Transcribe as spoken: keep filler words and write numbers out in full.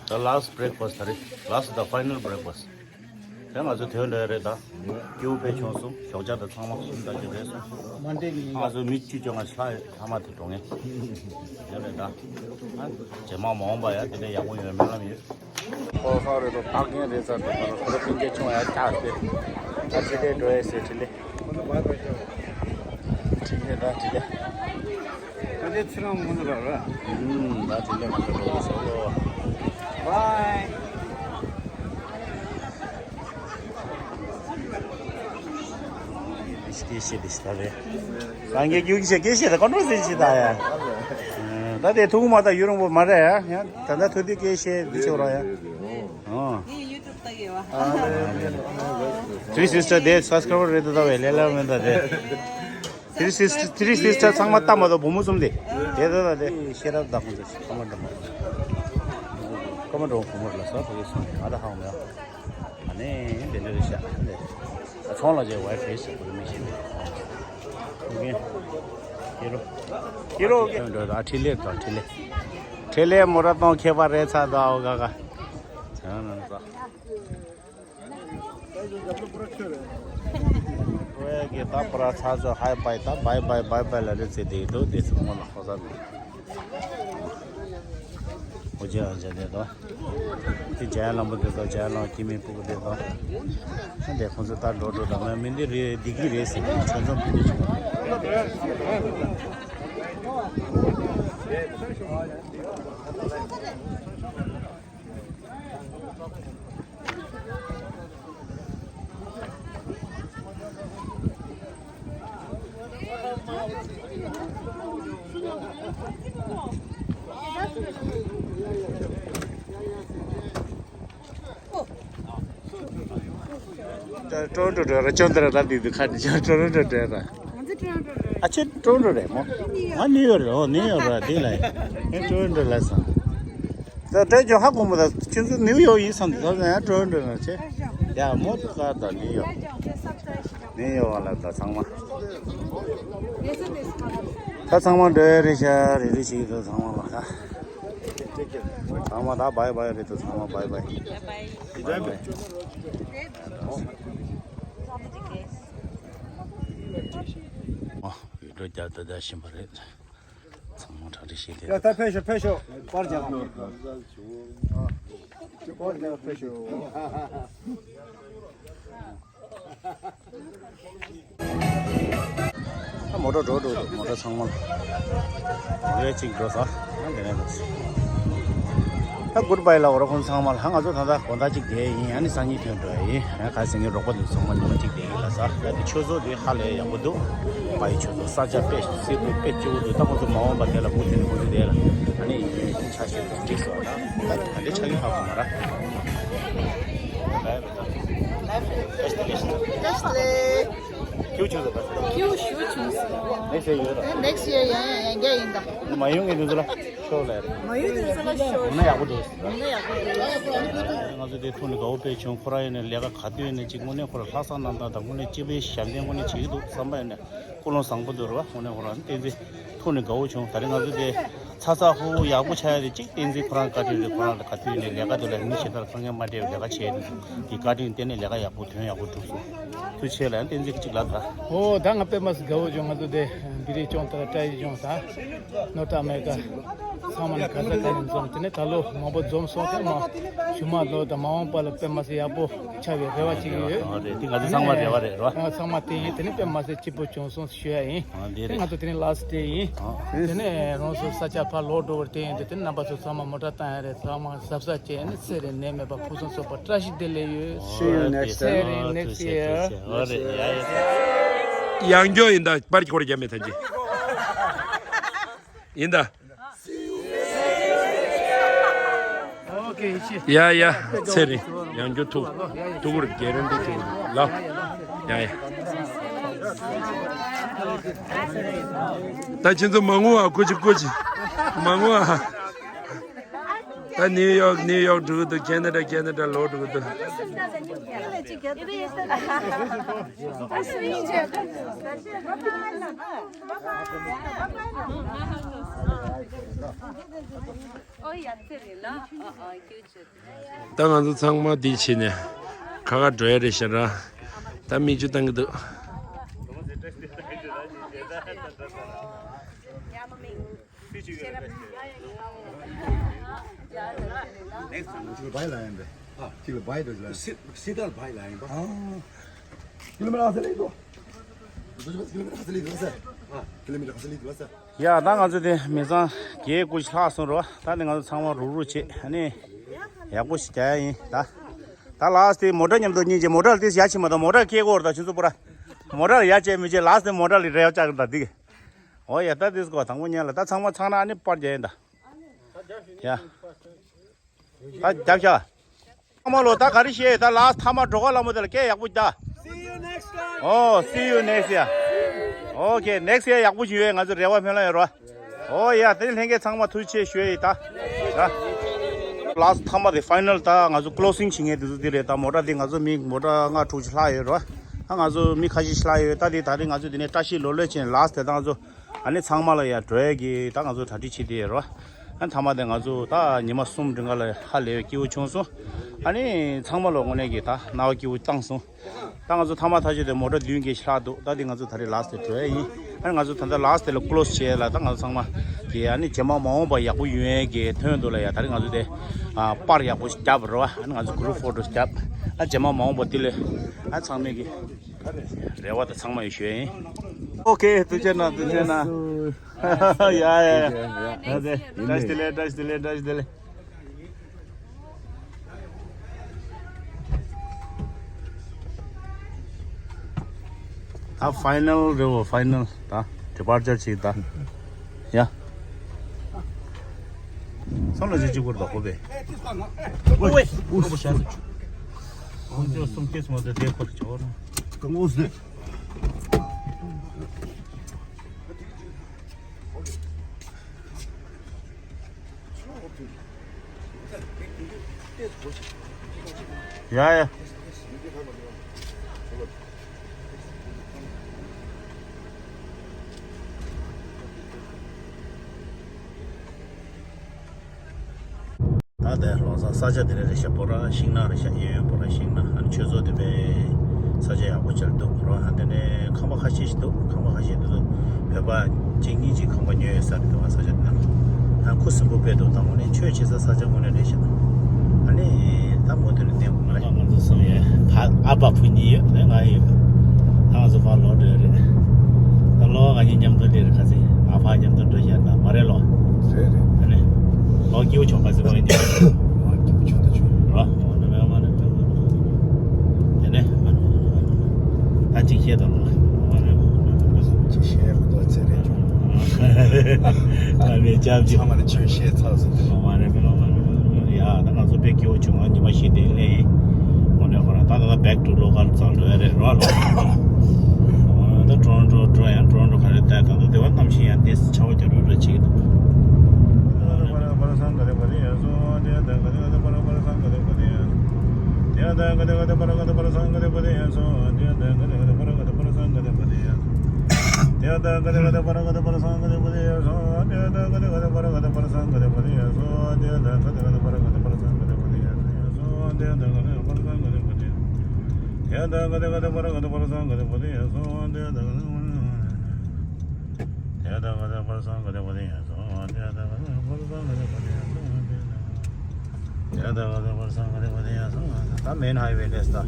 The last breakfast ད་རེད། Last the final breakfast. དེ་ང་ཚོ་དོན་འདྲ་རེད་ད། སྐྱིད་པོ་དཔེ་བྱུང་སོང་། ཞོགས་ཇ་དང་ཚང་མ་གསུམ་ད་ཅིག་རེད་སོང་། མན་ཌེ་ཉིན་ང་ཚོ་མི་བཅུ་བཅོ་ལྔ་ལྷག་ལྷག་མ་དེ་འགྲོ་ངེས་དེ་རེད་ད། རྗེས་མ་མ་འོངས་པ་ཡ་དེ་འདྲ་ཡག་པོ་ཡོང་སྨོན་ལམ་ཡོད། ཁོ་ཁ་རེད་དོ། ཕག་རྒན་རེད་ཚར་དུ་ཁོ་རང་ཁོ་རང་སྤུན་ཀྱག་ཆུང་བ་ཡ་ཆགས་ཏེ། ད་ཕྱི་ལས་འགྲོ་ཡས་ཟེར་དྲིས་ལེ། དྲིས་ལེ་ད་དྲིས་ལེ། ད་དེ་ཚེ་རིང་མོ་ནི་ར་ར། ཨུམ། ད་དྲིས་ལེ་ང་ཚོ་འགྲོ་དགོས་ཟེར་ལོ། Bye. སྐད་བཤད་དེ་ཞིག་ད་རེད། རང་སྐད་སྐྱུག་བཤད་སྐད་བཤད་ད་ཀོན་ཊོལ་སི་ཞིག་ད་ཡ། ད་དེ་ཐུག་མ་ད་ཡུ་རོང་པོ་མ་རེད་ཡ། ཡ་ད་ད་ཐུག་དུས་སྐད་བཤད་འདི་ཆོག་ར་ཡ། ཨོ། ངས་ཡུ་ཊུབ་ལྟ་གི་ཡོད་པ། Three sister དེ་སབ་སི་ཀ་རའིབ་རེད་དོ། ད་བས་ལས་སླ་མེད་ད་དེ། Three sister, three sister ཚང་མ་ལྟ་མ་ཐུབ། བུ་མོ་གསུམ་དེ། དེ་ད་ད་དེ་ཤེས་རབ་ད་ཁོང་ཚོ་ཁ་མ་འགྲོ་མ། ཁ་མ་འགྲོ་བུ་མོ་ལ་ས་ཕ་གི་སོང་ང་ད་ཧང་མེད། ཨ་ནི་དེ་འདྲ་རེད་ཤག་ནི་ཚོང་ལ་རྗེས་བའི་ཕེ་སི་བུ་མི་ཤེས་ནི། ཨོ་ཁེ། ཁྱེད་རོ། ཁྱེད་རོ་ཁེ། འགྲོ་ད་ཁྲི་ལེ་ད་ཁྲི་ལེ། ཁྲི་ལེ་མོ་ར་གཏོང་ཁྱད་པར་རེད་ཚ་ད་ཨོ་ག་ག་ཚ་ན་ན་ཚ། ཀྲོའེ་གི་ད་པུ་ར་ཚ་ཚོ་ཧའི་བའི་ད་བའི་བའི་བའི་བའི་ལ་རེ་ཚེ་དེ་འདུག་དེ་ཚོ་ངོ་ལ་ཧོ་ས་མེད། ཨོ་ཇེ་ཨ་ཇེ་དེ་དོ། དེ་ཇ་ལམ་པོ་དེ་དོ། ཇ་ལམ་སྐྱེ་དམན་སྤུ་གུ་དེ་དོ། ཨ་འདྲས་ཁོང་ཚོ་ད་འགྲོ་འགྲོ་དང་མ་མི་འདི་རེད་འདི་གི་རེད་ཟེར་གི་ཆོས་འཛོམས་ཕུལ་དུ་བྱུང་ཀྲོ་ཀྲོ་ཀྲོ་ར་ཅོ་འདི་ར་ད་འདི་འདི་ཁ་འདི་ཅོ་ཀྲོ་ཀྲོ་ཀྲོ་ར། ང་ཚོ་ཀྲོ་ཀྲོ་ཀྲོ། ཨ་ཆེ་ཀྲོ་ཀྲོ་རེད་མོ། ང་ནིའུ་ཡོག་རེད། ཨོ་ནིའུ་ཡོག་ར་འདི་ལ་ཡ་ཀྲོ་ཀྲོ་ལ་སོང་། ད་ད་ཇོ་ཧ་གོ་མོ་ད་ཁྱོད་ཚོ་ནིའུ་ཡོག་ཡིན་བསམ་ད་ད་ཡ་ཀྲོ་ཀྲོ་ལ་ཆེ་ཡ་མོ་ད་ད་ནིའུ་ཡོག་ནིའུ་ཡོག་ལ་ད་ཚང་མ་ད་ཚང་མ་འགྲོ་ཡ་རེད་ཤག་རེ་རེ་ཞིག་ད་ཚང་མ་ལ་ད། ཚང་མ་ད་བའི་བའི་རེད་དོ། ཚང་མ་བའི་བའི། བའི་བའི། ཨོ། ཡུལ་གྲུ་རྒྱབ་ཏུ་བསྡད་བཞིན་པ་རེད། ཚང་མ་གྲ་སྒྲིག་བྱས་ཏེ། ཡ་ད་ཕེབས་ཤོག་ཕེབས་ཤོག་པར་རྒྱག་པར་རྒྱག་ཕེབས་ཤོག་ད་མོ་ཊ་འགྲོ་འགྲོ་འདུག་མོ་ཊ་ཚང་མ་ལ། མོ་ཊ་གཅིག་འགྲོ་ས། ཨ་འདི་ནས་འགྲོ་ས། ད་གུཌ་བའི་ལབ་རོགས་ཁོང་ཚང་མ་ལ། ང་ཚོ་ད་ལྟ་དགོང་དག་གཅིག་བསྡད་ཡིན། ཨ་ནི་སང་ཉིན་ཐོན་འགྲོ་ཡ་ཡིན། ཨ་ཁ་སང་ཉིན་རོགས་པ་འདུག་ཚང་མ་ཉི་མ་གཅིག་བསྡད་ཡིན་ལ་ས། ད་འདི་ཆོས་ཚོགས་འདི་ཧ་ལས་ཡག་པོ་འདུག་ཕ་ཡི་ཆོས་ཚོགས་ས་ཆ་དཔེ་སྲིད་པོ་དཔེ་སྐྱིད་པོ་འདུག་ད་ཁོང་ཚོ་མ་འོངས་པ་དེ་ལ་མུ་མཐུད་ནས་ཁོང་ཚོ་དེ་ལ་ཨ་ནི་ཡིན་ཆ་ཤས་འགྲིག་སོང་། ད་ད་ལྟ་ཆ་གི་ཧ་གོ་མ་ར། ཁྱེའུ་ཆུང་ཟེར་པ། ཁྱེའུ་ཞུ་ཆུང་ཟེར། Next year ཡོད་ར། Next year ཡང་ཡང་ཡང་རྒྱ་ཡིན་ད། མ་ཡོང་གི་འདུག་ཟེར་ལ་ཤོག་ལ། མ་ཡོང་གི་འདུག་ཟེར་ལ་ཤོག་འོ་ན་ཡག་པོ་འདུག་ཟེར། འོ་ན་ཡག་པོ་འདུག་ང་ཚོ་དེ་ཐུག་ནས་དགའ་བོ་དཔེ་བྱུང་། ཁོ་རང་ཡིན་ནས་ལས་ཀ་ག་དུས་ཡིན་ནས་ཅིག་དངོས་གནས་ཁོ་རང་ལྷག་བསམ་རྣམ་དག་དང་དངོས་གནས་སྤྱི་པའི་ཞབས་འདེགས་དངོས་གནས་བྱེད་ཀྱི་འདུག་བསམ་པ་ཡིན་ནས་ཀུན་སློང་བཟང་པོ་འདུག་རེད་བ། དངོས་གནས་ཁོ་རང་བསྟན་འཛིན་ཐུག་ནས་དགའ་བོ་བྱུང་། ད་རེས་ང་ཚོ་དེ། ཚ་ཚ་ཧུ་ཧུ་ཡག་པོ་ཆགས་ཡ་དེ་གཅིག་བསྟན་འཛིན་ཁོ་རང་བཀའ་དྲིན་རེད། ཁོ་རང་ལ་ག་དུས་ནས་ལས་ཀ་དེ་ལ་མི་གཞན་དག་དཀའ་ངལ་མ་འཕྲད་པའི་ལས་ཀ་བྱས་ནས་དེ་བཀའ་དྲིན་བརྟེན་ནས་ལས་ཀ་ཡག་པོ་དོན་ཡག་པོ་གྲུབ་སོང་། ཐུགས་རྗེ་ཆེ་ལ་ཡང་བསྟན་འཛིན་གཅིག་ལ་ད། ཨོ་ད་ང་དཔེ་མ་སྲིད་དགའ་བོ་བྱུང་། ང་ཚོ་དེ་བི་རི་ལྕོང་དང་བཀྲ་ཤིས་ལྕོང་དང་ནོར་ཐ་ཨ་མེ་རི་ཀ་ཚང་མ་ནས་ག་ས་ག་ནས་འཛོམས། དེ་ནས་ད་ལོ་མང་པོ་འཛོམས་སོང་། དེ་མ་ཞུ་མ་ལོ་དང་མ་འོངས་པ་ལ་དཔེ་མ་སྲིད་ཡག་པོ་ཆགས་པའི་རེ་བ་བྱེད་ཀྱི་ཡོད། ཨོ་རེད། དེ་ང་ཚོ་ཚང་མ་རེ་བ་རེད་རོ། ཨ་ཚང་མ་དེ་ཡིན། དེ་ནས་དཔེ་མ་སྲིད་སྐྱིད་པོ་བྱུང་སོང་ཞུ་ཡ་ཡིན། ཨ་འདི་དེ་རེད། ང་ཚོ་དེ་རིང་ལ་སི་ཊི་ཌེ་ཡིན། ཨ་དེ་ནས་རང་སོ་ས་ཆ་ཕར་ལོག་འགྲོ་བར་དེ་ཡིན། དེ་དེ་རྣམ་པ་ཚོ་ཚང་མ་མོ་ཊ་བཏང་ཡ་རེད། ཚང་མ་གཟབ་གཟབ་བྱས་ནས་ཚེ་རིང་ནད་མེད་པ་ཕུན་སུམ་ཚོགས་པ་བཀྲ་ཤིས་བདེ་ལེགས་ཡོད། See you next time. ཚེ་རིང་next year. ཨོ་རེད། ཡ་ཡ། ཡང་སྐྱོ་ཡིན་ད། པར་གྱི་སྐོར་རྒྱབ་མེད་ཐལ་གྱི་ཡིན་ད། ཡ་ཡ། ཚེ་རིང་ཡང་རྒྱུ་ཐུག་ཐུག་རུ་རྒྱལ་རིན་པོ་ཆེ་ལ། ཡ་ཡ། ད་ཁྱེད་ཚོ་མ་ངུ་ཨ། སྐུ་མཁྱེན་སྐུ་མཁྱེན། མ་ངུ་ཨ། ད་ནིའུ་ཡོག་ནིའུ་ཡོག་འགྲོ་གི་འདུག་ཁེ་ན་ཌ་ཁེ་ན་ཌ་ལོག་འགྲོ་གི་འདུག་ད་ང་ཚོ་ཚང་མ་འདི་བྱས་ནས་ཁ་ཁ་འགྲོ་ཡ་རེད་ཤག་ར། ད་མིག་ཆུ་བཏང་གི་འདུག Next time, you will buy lion. Ah, you will buy those lions. Sit, sit down, buy lion. Ah. Kilometer hasa lei do. Kilometer hasa lei do sa. Ah, kilometer hasa lei do sa. ཡ། ད་ང་ཚོ་དེ་མི་ཚང་བརྒྱད་དགུ་ཞིག་ལྷག་སོང་རོ། ད་ནི་ང་ཚོ་ཚང་མ་རུག་རུག་བྱེད། ཨ་ནི་ཡག་པོ་ཞིག་རྒྱག་ཡ་ཡིན་ད། ད་ལཱསི་དེ་མོ་ཊ་མཉམ་དུ་གཉིས་བྱེད། མོ་ཊ་དེ་ཡ་ཕྱིན་མ་གཏོགས་མོ་ཊ་སྐྱེལ་དགོས་རེད། ད་ཁྱོད་ཚོ་པུ་ར་མོ་ཊ་ལ་ཡ་བྱེད་མི་བྱེད། ལཱསི་དེ་མོ་ཊ་ལ་རེ་བ་བཅག་གི་ད་འདི་གི། ཨོ་ཡ། ད་དེ་སྐོར་དང་པོ་ཉན་ལ། ད་ཚང་མ་ཚང་ན་ཨ་ནི་པར་རྒྱག་ཡིན་ད། ཡ། ད་རྒྱབ་ཤག་ཚང་མ་ལོ། ད་ག་རེ་བཤད། ད་ལཱསི་མཐའ་མ་འགྲོ་ཁ་ལ་མོ་དེ་ལ་སྐད་ཡག་པོ་རྒྱག See you next time. Oh, see you next year. Okay, next year ཡག་པོ་ཞིག་ཡོད། ང་ཚོ་རེ་བ་སྨོན་ལམ་ཡོད་རོ། ཨོ་ཡ། དེ་ལྷན་རྒྱས་ཚང་མ་ཐུགས་རྗེ་ཆེ་ཞུ་ཡ་ཡིན་ད། ད་ལཱསི་མཐའ་མ་དེ་ཕའི་ནལ། ད་ང་ཚོ་ཀློ་སིང་བྱེད་མཁན་དེ་ཚོ་འདི་རེད། ད་མོ་ཊ་འདི་ང་ཚོ་མི་མོ་ཊ་ལྔ་དྲུག་ཅིག་ལྷག་ཡོད་རོ། ད་ང་ཚོ་མི་ཁ་ཤས་ཤིག་ལྷག་ཡོད། ད་དེ་ད་རེས་ང་ཚོ་འདི་ནས་བཀྲ་ཤིས་ལོ་ལེགས་བྱས་ནས་ལཱསི་དེ་ད་ང་ཚོ་ཨ་ནི་ཚང་མ་ལ་ཡ་འགྲོ་ཡས་ཀྱི་ད་ང་ཚོ་གྲ་སྒྲིག་བྱེད་དེ་ཡོད་རོ། ཨ་མཐའ་མ་དེ་ང་ཚོ་ད་ཉི་མ་གསུམ་རིང་ག་ལ་ཧ་ལས་པའི་སྐྱིད་པོ་བྱུང་སོང་། ཨ་ནི་ཚང་མ་ལ་དངོས་གནས་ཀྱི་ད་སྣང་བ་སྐྱིད་པོ་བཏང་སོང་། ད་ང་ཚོ་མཐའ་མ་ཐག་ཆོད་དེ་མོ་ཊ་བདུན་བརྒྱད་ཞིག་ལྷག་འདུག་ད་དེ་ང་ཚོ་ད་རེས་ལཱསི་དེ་འགྲོ་ཡས་ཡིན། ཨ་ནི་ང་ཚོ་ད་ལྟ་ལཱསི་དེ་ལ་ཀློ་སི་བྱས་ལ། ད་ང་ཚོ་ཚང་མ་གི་ཨ་ནི་རྗེས་མ་མ་འོངས་པ་ཡག་པོ་ཡོང་ཡས་ཀྱི་དོན་དུ་ལ་ཡ། ད་རེས་ང་ཚོ་དེ་ཨ་པར་ཡག་པོ་ཞིག་བརྒྱབ་རོ། ཨ་ནི་ང་ཚོ་གུ་རུབ་ཕོ་ཊོ་ཞིག་བརྒྱབ། ཨ་རྗེས་མ་མ་འོངས་པ་དེ་ལས་ཨ་ཚང་མས་ཀྱི་རེ་བ་དང་ཚང་མ་ཡོད་ཞུ་ཡིན། ཨོ་ཁེ། ཐུགས་རྗེ་གནང་། ཐུགས་རྗེ་གནང་། ཡ་ཡ་ཡ། བཀྲ་ཤིས་བདེ་ལེགས། བཀྲ་ཤིས་བདེ་ལེགས། བཀྲ་ཤིས་བདེ་ལེགས། ད་ཕའི་ནལ་རེད་བ། ཕའི་ནལ། ད་ཌི་པར་ཅར་བྱེད་ད། ཡ། སང་ལ་ཅི་ཅི་བོར་ད་ཧོ་བེ། ཨོ་ཝེ། ཨོ་བོ་ཤ་ཟ་ཆུ། ཨོ་ཅོ་སུམ་ཀེས་མ་དེ་དེ་ཁོ་ཆོ་ར། ཀང་ཨོ་སེ། ཡ་ཡ། ད་ལྟའི་ལྷོ་ས་ས་ཆ་དེ་རེད་རེད་ཤག་པོ་ར་ཤིང་ནགས་རེད་ཤག་གཡས་གཡོན་པོ་ར་ཤིང་ནགས། ཨ་ནི་ཆོས་ཚོགས་དེ་པའི་ས་ཆ་ཡག་པོ་ཅིག་འདུག་རོ། ཨ་དེ་ནས་ཁང་པ་ཁ་ཤས་ཤིག་འདུག་ཁང་པ་ཁ་ཤས་དེ་ཚོ་བོད་པ་གཅིག་གཉིས་ཅིག་ཁང་པ་ཉོས་ཡོད་ས་རེད་འདུག་ཨ་ས་ཆ་དེ་ན། ཨ་ཁུ་སིམ་པོ་དཔེ་འདུག་ད་དངོས་གནས་ཆོས་བྱེད་ས་ས་ཆ་དངོས་གནས་རེད་ཤག་ཨ་ནི་ད་མུ་མཐུད་ནས་བསྟན་དགོས་མ་རེད། ང་ཚོ་གསུམ་ཡོད། ཕ་ཨ་ཕ་བུ་གཉིས་ཡོད། ལས་ང་ཡོད། ད་ང་ཚོ་ཕར་ལོག་འགྲོ་ཡ་རེད། ད་ལོག་ང་གཉིས་མཉམ་དུ་སླེབས་རེད། ཁ་སང་ཨ་ཕ་མཉམ་དུ་འགྲོ་བཞག་ད་མ་རེད་ལོ། རེད་རེད། ཨ་ནི། ལོ་སྐྱིད་པོ་བྱུང་། ཁ་སང་ཁོ་གཉིས། ལོ་སྐྱིད་པོ་བྱུང་ད་བྱུང་། རོ། དེ་ནས་ད་ཅིག་བཤད་དང་ལོ། ཅིག་བཤད་མི་འདུག་ཚེ་རིང་བྱུང་། ཨ་ནི་ཅབ་ཅིག་ཚང་མ་ལ་ཆོས་བཤད་ཚར་སོང་དེ། ལོ་མ་རེད་མི་ལོ་མ་རེད། ཡ་ད་ང་ཚོ་དཔེ་སྐྱིད་པོ་བྱུང་། ང་ཉི་མ་བཞི་དེ་སླེབས་ཡིན། འོ་ནས་ཧོ་ར་ད་ད་ད་back to local ཚང་འགྲོ་ཡ་རེད་རོ་ལོ། ད་Toronto འགྲོ་ཡང་Toronto ག་རེ་ད་ད་ད་དེ་བ་གནམ་གཤིས་ཡང་དེ་ཆར་པ་རྒྱག་རོགས་རོགས་བྱེད་ཀྱི་འདུག་ད་main highway རེད་ད།